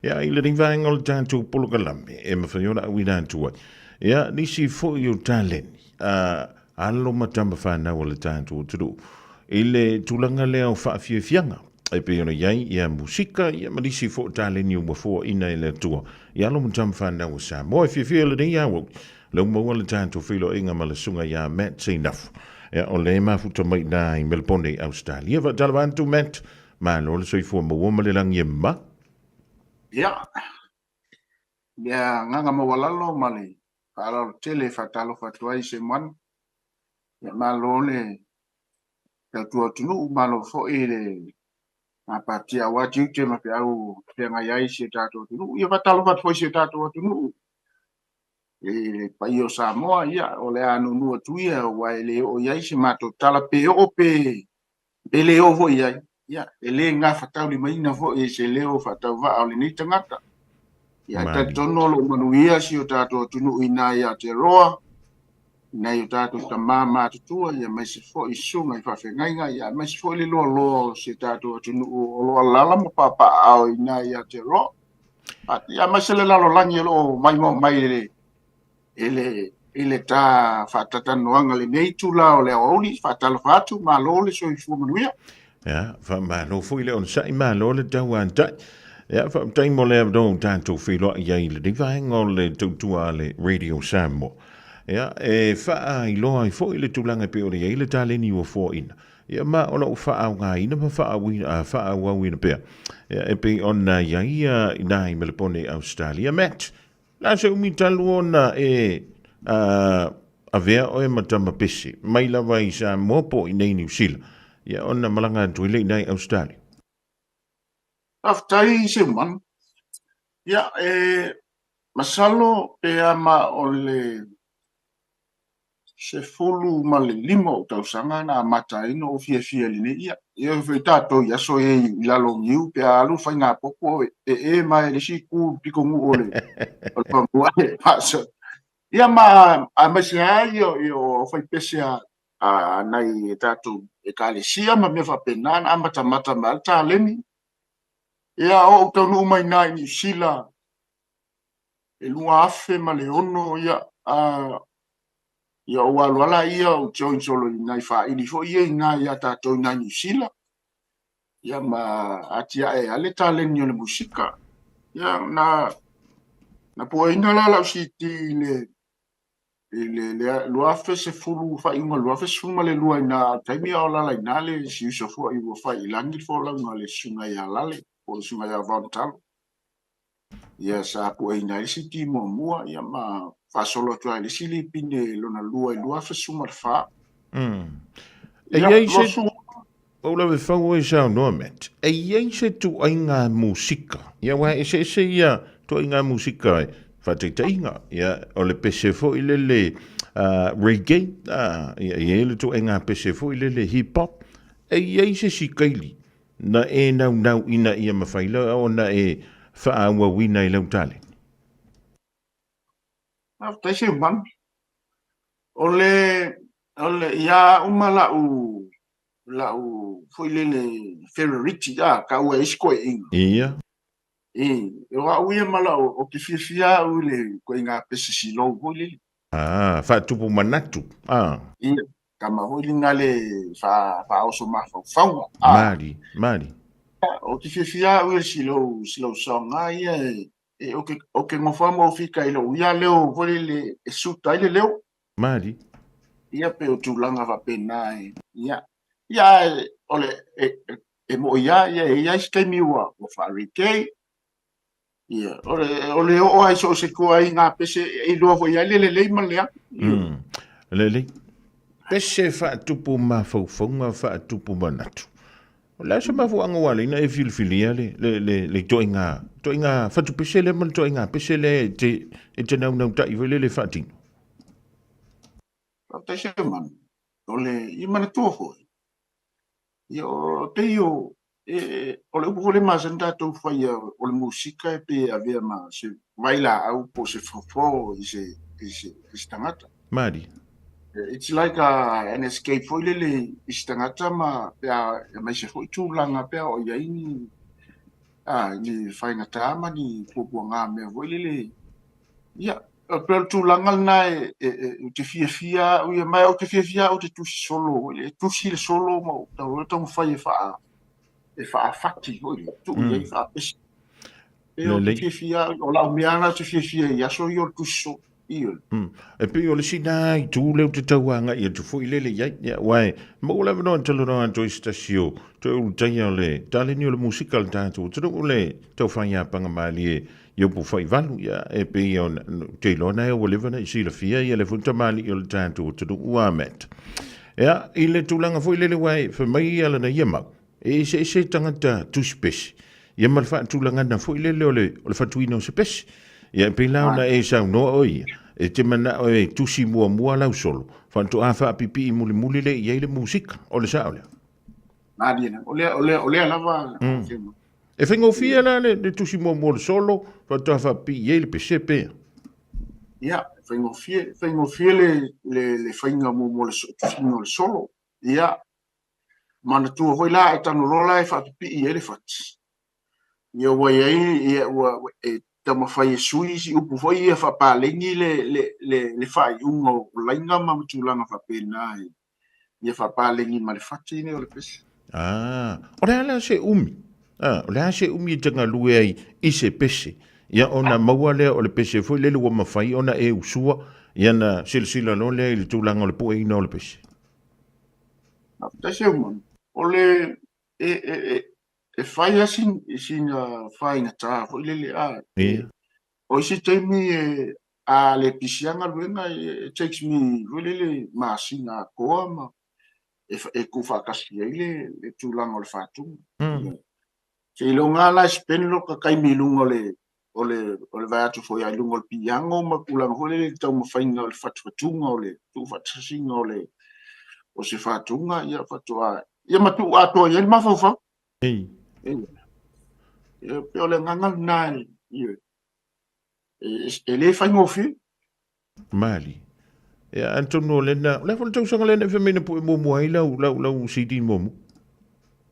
Ia, i lenei vaega o le tatou polokalame e mafai ona auina atu ai, ia, nisi foi o taleni a alo ma tama fanau a le tatou atunuu i le tulaga lea o faafiafiaga e pei ona i ai ia musika ia ma nisi foi o taleni ua foaina e le Atua i alo ma tama fanau a Samoa. E fiafia i lenei aoauli lea ua maua le tatou feiloaiga ma le susuga ia Matt Seinafu, ia, o lea e mafuta mai i ina i Melebone i Ausetalia. Faatalofa atu Matt, malo le soifua maua ma le lagi e mama. Ia, le agaga maualalo ma le faaaloalo tele e faatalofa atu ai i se moana. Ia, malo le tautua atunuu, malo foi le gapatia aua tiute ma feau e feagai ai si o tatou atunuu. Ia, faatalofa atu foi i si o tatou atunuu i le paia o Samoa. Ia, o le a nuunuu atu ia, aua e le oo i ai se matou tala, pe oo pe e le oo foi i ai, ia, e le gafataulimaina foi e se leo faatauvaa o lenei tagata. Ia, e talitonu o lo o manuia si o tatou atunuu i nai Aotearoa, i nai o tatou tama matutua, ia aemaise foi susuga i faafeagaiga, ia aemaise foi le loaloa o si o tatou atunuu o lo o alaala ma papaaao i nai Aotearoa. Ia, aemaise le lalolagi o lo o maimoa mai i le i le i le ta faatatalanoaga lenei itula o le aoauli. Faatalofa atu, malo le soifua manuia. Ia, faamalo foi le onosai, malo le tauatai. Ia, faafetai mo le avanoa ua tatou feiloai ai i lenei vaega o le tautua a le Radio Samoa. Ia, e faailoa ai foi le tulaga e pei ona i ai le taleni ua foaina. Ia, ma o lo o faaaogaina ma faaauauina pea. Ia, e pei ona i ai i nai Melepone i Ausetalia. Matt, Na se umi talu ona e avea oe ma tama pese, mai lava i Samoa po o i nei Niu Sila, ia ona malaga atu ai lea i ina i Ausetalia. Faafetai Seumanu. Ia, e masalo pe ama o le 15 ou tausaga na amata ai ona ou fiafia i lenei ia. Ia foi tatou i aso e i lalo o niu pe a alu faiga popo e e mai le isi ku piko nuu o le o le pamua e pasa. Ia ma aemaise lava ia ia o fai pese a a nai e tatou ekalesia ma mea faapena na amatamata mai ai le taleni. Ia o ou taunuu mai i ina i Niu Sila e 2006 ia a ia ou alu ala ia ou join solo i nai faaili foi ia i ina ia tatou i nai Niu Sila ia ma atiae ai le taleni o le musika. Ia na na pueina la lau CD i le i le 2010, faaiuga 2012 i na taimi a o alaala i ina le si uso foi ua fai i lagi le folauga a le susuga ia Lale po o le susuga ia Von Talo. Ia sa pueina ai le CD muamua ia ma faasolo atu ai le isi lipine lona lua i 2014. E i ai se Ou lawe fau oe saunoa Matt. E i ai se tuaiga musika. Ia aua e eseese ia tuaiga musika e faataitaiga. Ia o le pese foi lele reggae, ia e i ai le tuaiga pese foi lele hip hop. E i ai se sikaili na e naunau ina ia mafai la ona e faaauauina i lau taleni? Faafetai Seumanu. O le, o le, ia au ma lau, lau foi lele favorite, a, taua e isi toeaiina. Ia. E, o au ia ma lau, ou te fiafia au i le ituaiga pese silou foi lele. Ah, faatupu manatu. Ah. Ia, tama foi lena le faaoso mafaufauga. Ah. Mali, mali. Ou te fiafia au i le slow, slow song a ia e, e ou te, ou te nofo lava ma ou fika i lou ia leo foi lele e suit ai le leo. Mali. Ia pei o tulaga faapena e, ia. Ia, o le, e, e mo'i lava, ia, e i ai se taimi ua, ua faa-reggae. Ia, o le, o le oo ai so o se tua i ngā pese, e iloa foi ai le lelei ma le leaga. Lelei. Pese faatupu mafaufauga, faatupu manatu. O le a se mafuaaga ua ala ai ona e filifilia le, le, le, le ituaiga, ituaiga fatupese lea ma le ituaiga pese lea e te, e te naunautai foi lele e faatino? Faafetai Seumanu. O le, i manatua foi, Ia, o pei o, e, o le upu foi lea masani tatou faia, o le musika e pei e avea ma se vailaau po o se fofo i se, i se, i se tagata. Mali. It's like a, an escape foi lele i se tagata ma pe a, aemaise foi tulaga pe a o i ai ni, A, ni faigata ma ni puapuaga mea foi lele. Ia, e pei o le tulaga lena ou te fiafia au ia, ma ou te fiafia au te tusi solo foi lele, e tusi le solo ma ou tau taumafai e faafati foi lele, tuu i ai faapesi. E ou te fiafia au, o lau mea lena ou te fiafia i aso ia o le tusi solo. Ioe. E pei o le isi lena itu lea ou te tau agai atu foi lele i ai. Ia, aua e maua le avanoa e talanoa atu ai se tasi o toe ulutaia o le taleni o le musika a le tatou atunuu le tau faiapaga malie i Upufaivalu. Ia, e pei ona, ou te iloa na ua leva ona e silafia ia le foi tamalii o le tatou atunuu a Matt. Ia, i le tulaga foi lele aua e fai mai ia lana ia mau, E eseese tagata tusi pesi, ia ma le faatulagana foi lele o le, o le fatuina o se pesi. Ia e pei la ona e saunoa oe ia, e te manao e tusi muamua lau solo, faatoa faapipii mulimuli lea i ai le musika. O le sao lea? Malie lava. O lea, o lea, o lea lava. E faigofie la le tusi muamua o le solo, faatoa faapipii i ai le pese pe? Ia, faigofie, faigofie le faiga muamua o le tusiga o le solo. Ia, Manatua foi la e tago loa la e faapipii ai le fati. Ia ua i ai, ia ua e taumafai e sui isi upu foi ia faapaleni le faaiuga o laina ma tulaga faapena ia faapaleni ma le fati nei o le pese. Ah, o le a la se umi? Ah, o le a se umi e te galue ai i se pese? Ia ona maua lea o le pese foi lele ua mafai ona e usua, ia na silasila loa lea i le tulaga o le pueina o le pese. Faafetai Seumanu. O le e fai lava sina faigata foi lele a. Ia. O isi taimi e a le pisi lava galuega it takes me foi lele masina atoa ma e tuufaatasi ai le tulaga o le faatuga. Seiloga lava la e spend lota taimi i luga o le o le o le vae atu foi i luga o le piano ma tulaga foi lele i le taumafaiga o le fatufatuga o le tuufaatasiga o le o se fatuga ia faatoa ia ma tuu atoa i ai le mafaufau. Ei. Ia pei o le agaga lena e le faigofie. Mali. Ia, atonu o lena, o le a foi le tausaga lea na e fai mai na pue muamua ai lau, lau, lau CD muamua?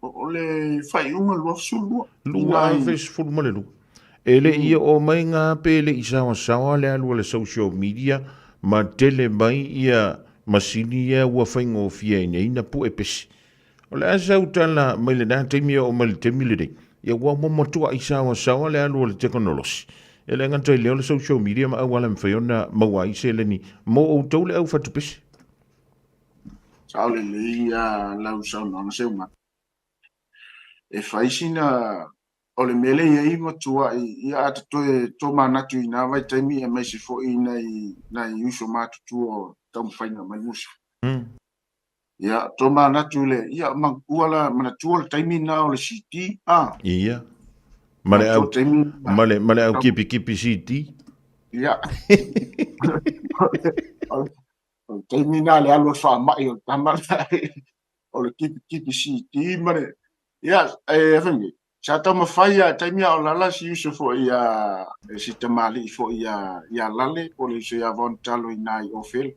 O le faaiuga 2012. 2012. E le i oo mai ngā pe le i sawasawa le alu a le social media ma tele mai ia masini ia ua faigofie ai nei na pue pesi. O le a sau tala mai lena taimi e oo mai le taimi lenei, ia ua matuai sawasawa le alu o le tekonolosi. E le gata i lea o le social media ma auala e mafai ona maua ai seleni mo outou le au fatupese. Sao lelei lau saunoaga Seuga. E fai sina o le mea lea e i ai matuai ia a ta toe tomanatu i na vaitaimi aemaise foi nai uso matutua o taumafaiga mai musika. Ia, tomanatu i le, ia, manatua la, manatua le taimi lena o le CD, a. Ia. Ma le au, ma le, ma le au kipikipi CD. Ia. O le taimi lena le alu o le faamai o le tama o le kipikipi CD ma le, ia, e, fai Sa taumafai lava i taimi a o alaala si uso foi ia, si tamalii foi ia, ia Lale, po o le uso ia Von Talo i ina i Ofela.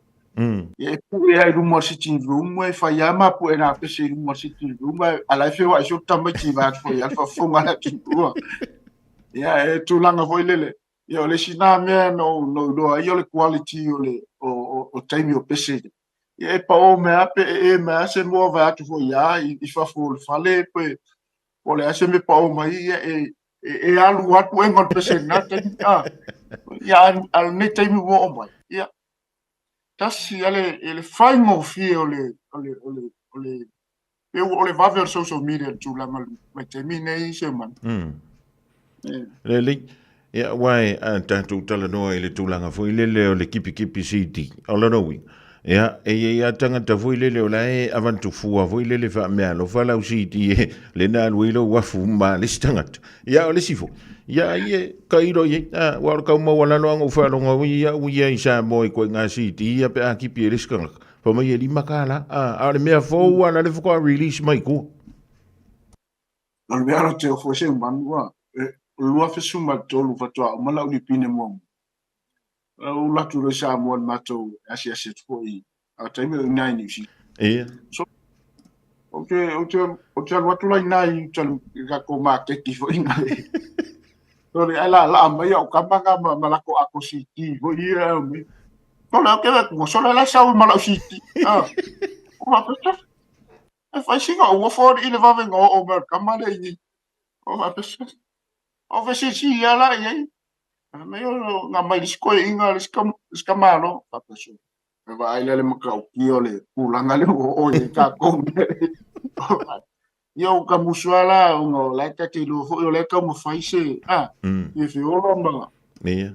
Ia e pue lava i luma o le sitting room, e fai lava ma pue na pese i luma o le sitting room, a la e feoai soo tamaiti vaeatu foi ia le faafofoga a le atunuu. Ia e tulaga foi lele, ia o le isi na mea na ou iloa ai o le quality o le o taimi o pese. Ia e pao mai lava pe ee mai lava se moa vaeatu foi ia i fafo o le fale pe po o le a se mea pao mai ia e alu atu puega o le pese i lena taimi. Ia a o lenei taimi ua oo mai, ia tasi a le faigofie o le o le o le o le pei ua o le vave o le social media i le tulaga vaitaimi nei Seumanu. Lelei. Ia, aua e a tatou talanoa i le tulaga foi lele o le kipikipi CD, o lona uiga, ia, e i ai lava tagata foi lele o la e avatu fua foi lele faameaalofa lau CD e le na alu ai lou uafu ma le isi tagata. Ia, o le isi foi, ia, ai e tailo i ai, a, aua o le tau maualalo lava na ou faalogo au ia au ia i Samoa i ituaiga CD ia pe a kipi e le isi tagata, fai mai e $5, a, a o le mea fou lava la le faatoa release mai tua. O le mea te ofo Seumanu a, o le 2013 faatoa uma lau lipine muamua. Ou alu atu loa i Samoa i le matou asiasi atu foi, a o taimi o i ina i Niu Sila. Ia. So, Ou te, ou te, ou te alu atu la inā i uta i tatou maketi foi na le. Sole, ai la la mai au kama nga ma, ma lako ako CD foi ia au mai. Sole, au ke ko sole la sau ma lau CD. Ah. O ma pesa. E fai singa o fo i le vave ngo o ma kama le i. O ma pesa. O fe si si ia la i. Mai o nga mai le inga le ska malo. Pa pesa. E vaai lea le matautia o le tulaga lea ua oo i ai tatou. Ia o ka musu lava la ona o la e ta te iloa foi o la e taumafai se a ia feola ma Ia.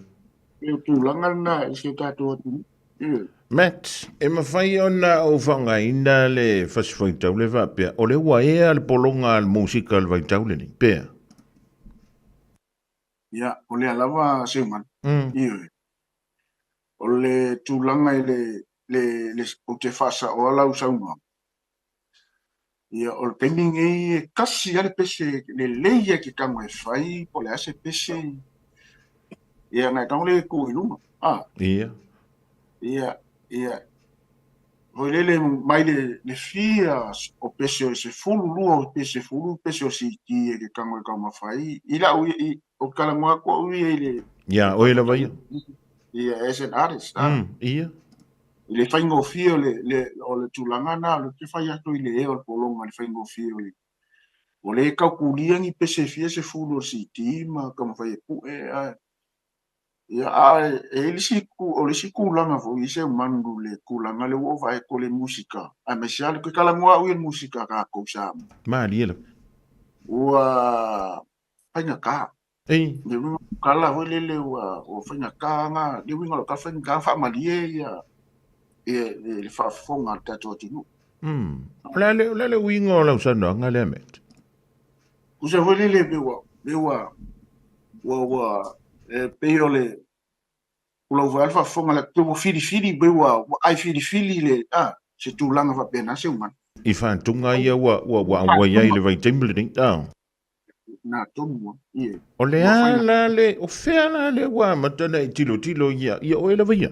E o tulaga lena i si o tatou atunuu. Ia. Matt, e mafai ona ou faaaogaina le fasi faitau le faapea, o lea ua ea le pologa a le musika o le vaitau lenei, pea? Ia, o lea lava Seumanu. Ioe. O le tulaga i le, le, le, ou te faasaoa lau saunoaga, ia, o le taimi lenei e tasi lava le pese lelei lava e te tago e fai, po o le a se pese, ia, ona e tago lea e tuu i luga. Ah. Ia. Ia, ia. Foi lele mai le, le fia o pese o le 12 o pese 10 pese o CD e te tago e taumafai. I lau, i, o talanoa atu au ia i le... Ia, oe lava ia. Ia, as an artist. Ah. Ia. I le faigofie o le, le, o le tulaga na, o le te fai atu i le ea o le pologa, le faigofie o le... O le taukulia ni pese fia 10 o le CD ma taumafai e pue, a... Ia, a e i le isi, o le isi tulaga foi i se manu le tulaga le ua ou vaai atu le musika, aemaise lava le toe talanoa au i le musika a tatou Samoa. Malie lava. Ua faigata. Ei. Le uiga o tala foi lele ua ua faigata na, le uiga o lau tala faigata faamalie ia ia le faafofoga a le tatou atunuu. O le a le, o le a le uiga o lau saunoaga lea, Matt? Tusa foi lele pe ua pe ua ua ua e pei o le o lau vaai faafofoga le pe ua filifili pe ua ua ai filifili le a se tulaga faapena se umana. I faatuga ia ua ua ua auai ai i le vaitaimi lenei, a? Na tonu a, ie. O le a la le, o fea la le ua amata ona e tilotilo ia, ia oe lava ia.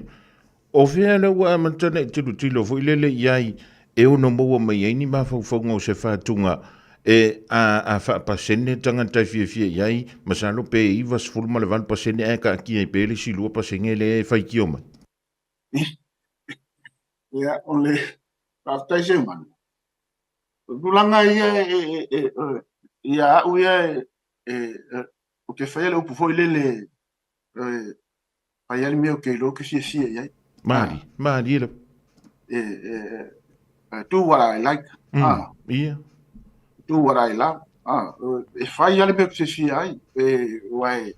O fea le ua amata ona e tilotilo foi lele i ai e ono maua mai ai ni mafaufauga o se faatuga e a, a faapasene tagata e fiafia i ai, masalo pe 98% ae taatia ai pea le isi 2% lea e faitio mai. Ia, o le, faafetai Seumanu. O tulaga ia e, e, e, e, ia au ia e, e, e, ou te faia le upu foi lele, e, fai lava le mea ou te iloa ou te fiafia i ai. Malie, malie lava. E, e, e, do what I like. Ah. Ia. Do what I love. Ah, e fai lava le mea ou te fiafia ai. E, ua e,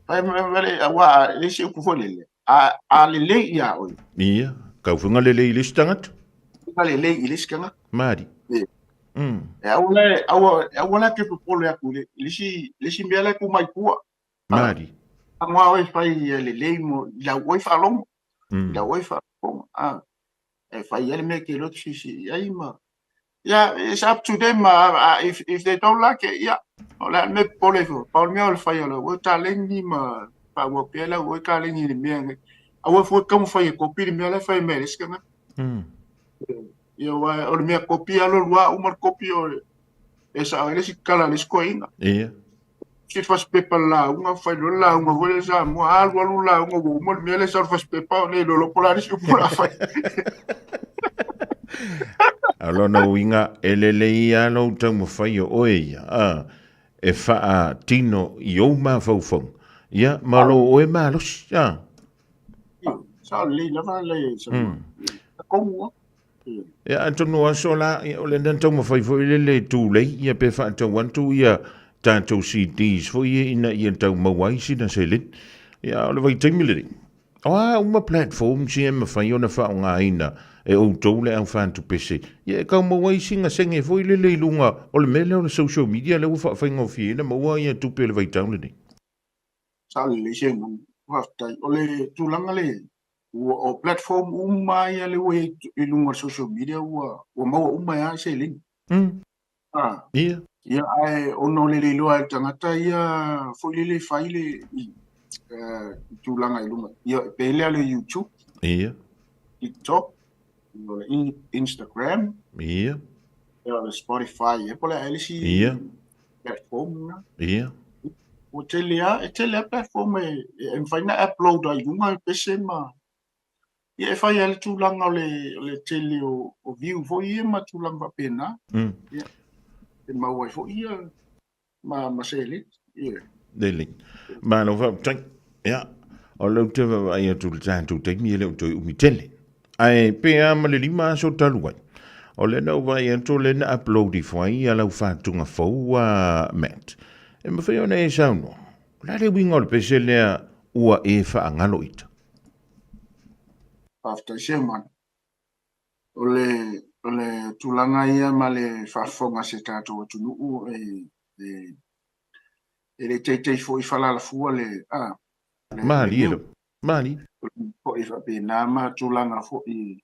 fai le, aua, le isi upu foi lele, a, a lelei ia oe. Ia, kauwhenga lelei i le isi tagata. Kauwhenga lelei i le isi tagata. Malie. E. E aua la, aua, aua la te popole atu i le, le isi, le isi mea la e tu mai tua. Malie. Tago oe fai lelei mo i lau oe faalogo. I lau oe faalogo. Ah, e fai ai le mea ke iloa te fiafia i ai ma Yeah, it's up to them. If they don't like it, yeah. O le a le mea popole fua. Pau le mea o le fai o lau oe taleni ma faaauau pea lau oe taleni i le mea nei. Aua fua taumafai e kopi le mea la e fai mai e le isi tagata. Ia, aua o le mea kopi alu alu lava uma le kopi o e sao ai le isi tala a le isi toeaina. Ia. Si fasipepa le lauga, fai loa le lauga foi lea Samoa, alu alu le lauga ua uma le mea lea sau le fasipepa, le iloa loa po o le a le isi upu o le a fai. A o lona uiga, e lelei lava lou taumafai o oe ia, a, e faatino i ou mafaufauga, ia, ma lou oe malosi, a. Sao lelei lava le saunoaga. Tonu lava. Ia, atonu o aso la, ia, o lena taumafai foi lele e tulei, ia pe faatau atu ia tatou CDs foi ia ina ia tau maua ai sina seleni. Ia, o le vaitaimi lenei, o a uma platforms ia e mafai ona faaaogaina e outou le au fatupese, ia e tau maua ai sina sene foi lele i luga o le mea lea o le social media lea ua faafaigofieina maua ia tupe i le vaitau lenei. Sao lelei se manu, faafetai. O le tulaga le ua o platform uma ia le ua i i luga o le social media ua ua maua uma ai lava seleni. Ah. Ia. Ia ae ona o le le iloa e le tagata ia foi lele e fai le i i tulaga i luga. Ia pe lea le YouTube. Ia. TikTok, o le Instagram. Ia. Ia, o le Spotify, ia, po o le a ea le isi platform lena. Ia. Ua tele lava, e tele lava platform e e mafai ona upload ai i luga le pese ma ia e fai ai le tulaga o le o le tele o o view foi ia ma tulaga faapena. Ia, e maua ai foi ia ma ma seleni. Ia. Lelei. Malo faafetai. Ia, o lea ou te vaavaai atu i le tatou taimi e le o toe umi tele. Ae pe a ma le 5 aso talu ai, o lea na ou vaai atu o lea na upload ifo ai ia lau fatuga fou a Matt. E mafai ona e saunoa, o le a le uiga o le pese lea ua e faagalo ita? Faafetai Sherman. O le, o le tulaga ia ma le faafofoga a si tatou atunuu e, e, e le teitei foi falalafua le, a, le, le Malie niu. Malie. Foi faapena ma tulaga foi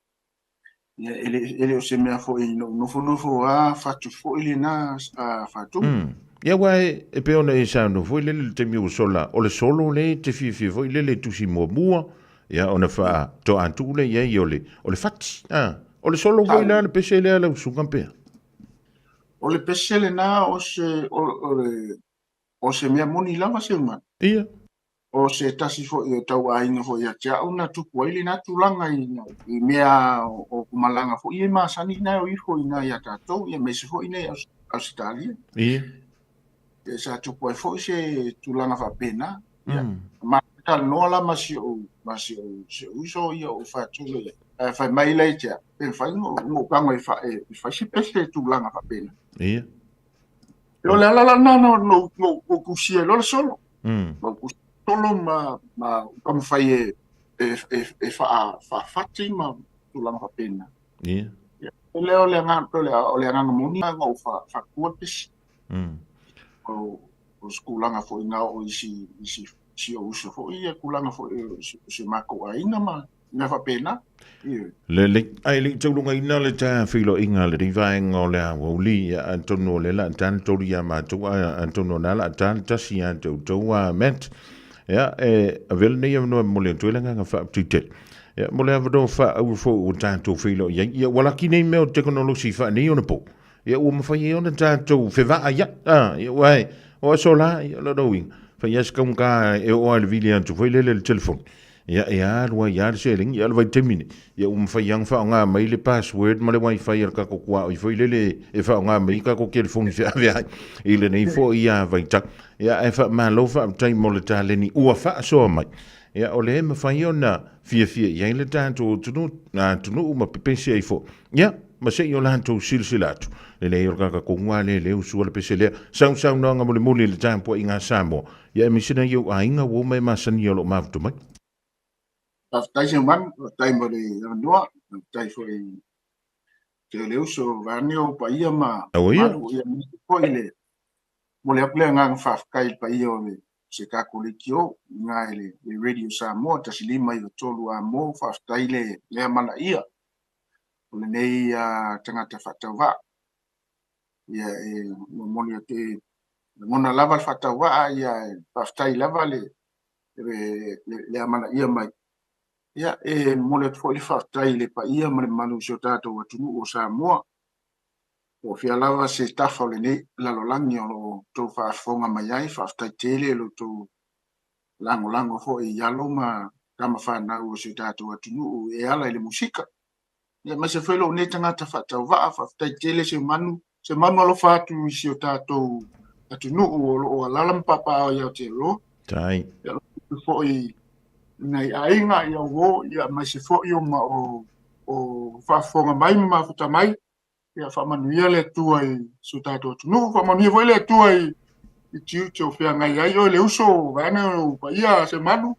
ia, e le, e le o se mea foi na ou nofonofo a fatu foi lena a fatu. Ia aua e pei ona e saunoa foi lele i le taimi ua sola, o le solo lea e te fiafia foi lele e tusi muamua, ia ona faatoatuu lea i ai o le, o le fati. A, o le solo foi la le pese lea lau susuga pea. O le pese lena o se, o, o le, o se mea moni lava Seumalu. Ia. O se tasi foi o tauaiga foi ia te au na tupu ai lena tulaga i, i mea o, o malaga foi e masani na o ifo i na ia tatou, ia aemaise foi i nei Ausetalia. Ia. Ia sa tupu ai foi se tulaga faapena. Ia, ma talanoa la ma si ou, ma si ou, si ou uso ia o faatula ia. Ae fai mai la ia te au, pe mafai ona ou tago e e fai se pese tulaga faapena. Ia. O le ala la lena na ou tusia ai loa le solo. Na ou tusia solo ma, ma taumafai e, e, e, e faafati ma tulaga faapena. Ia. O le o le agaga, o le, o le agaga moni na ou faatua le pese. O, o se tulaga foi na oo i si, i si, si ou uso foi, ia tulaga foi o si o matou aiga ma mea faapena. Ioe. Lelei, ae le i taulugaina le ta feiloaiga a lenei vaega o le aoauli, ia atonu o lea la ta le tolu ia matou, a atonu o lea la ta le tasi ia te outou a Matt. Ia, e avea lenei avanoa e momoli atu ai le agaga faafetai tele. Ia, mo le avanoa faaauau foi ua tatou feiloai ai, ia ua laki nei mea o tekonolosi faaneionapo. Ia ua mafai ai ona tatou fevaai ai. A, ia aua e, o aso la, ia o lona uiga, fai lava si taugata e oo lava i le vili atu foi lele i le telefoni. Ia e alu ai lava le seleni, ia o le vaitaimi nei, ia ua mafai lava ona faaaoga mai le password ma le wifi a le tatou tuaoi foi lele e faaaoga mai ai tatou telefoni feaveai i lenei foi vaitau. Ia ae faamalo faafetai mo le taleni ua faasoa mai. Ia o lea e mafai ona fiafia i ai le tatou atunuu, atunuu ma pepesi ai foi. Ia, ma se i o latou silasila atu. E leai o le tagata tonu lava lea lea ua sua le pese lea. Sau saunoaga mulimuli i le tapuaiga a Samoa, ia aemaise nai ou aiga ua uma e masani o lo o mafuta mai. Faafetai Seumanu, faafetai mo le avanoa, faafetai foi i te o le uso vaeane ou paia ma Aua ia. mamalu, ia aemaise foi le momoli atu le agaga faafetai i le paia o le se tatou leitio i ina i le Radio Samoa 105.3 Amo, faafetai le le amanaia o lenei tagata faatauvaa. Ia e momoli atu e lagona lava le faatauvaa, ia e faafetai lava le le, le amanaia mai. Ia e momoli atu foi le faafetai i le paia ma le mamalu o si o tatou atunuu o Samoa. Po o fea lava se tafa o lenei lalolagi o lo o outou faafofoga mai ai, faafetai tele i lo outou lagolago foi i alo ma tama fanau o si o tatou atunuu e ala i le musika. Ia, aemaise foi lou nei tagata faatauvaa, faafetai tele Seumanu, Seumanu alofa atu i si o tatou atunuu o lo o alaala ma papaaao i Aotearoa. Tai. Ia, alofa atu foi i nai aiga, ia uo, ia aemaise foi o ma o, o faafofoga mai ma mafuta mai. Ia faamanuia le Atua i si o tatou atunuu, faamanuia foi le Atua i, i tiute o feagai ai oe le uso, vaeane ou paia Seumanu.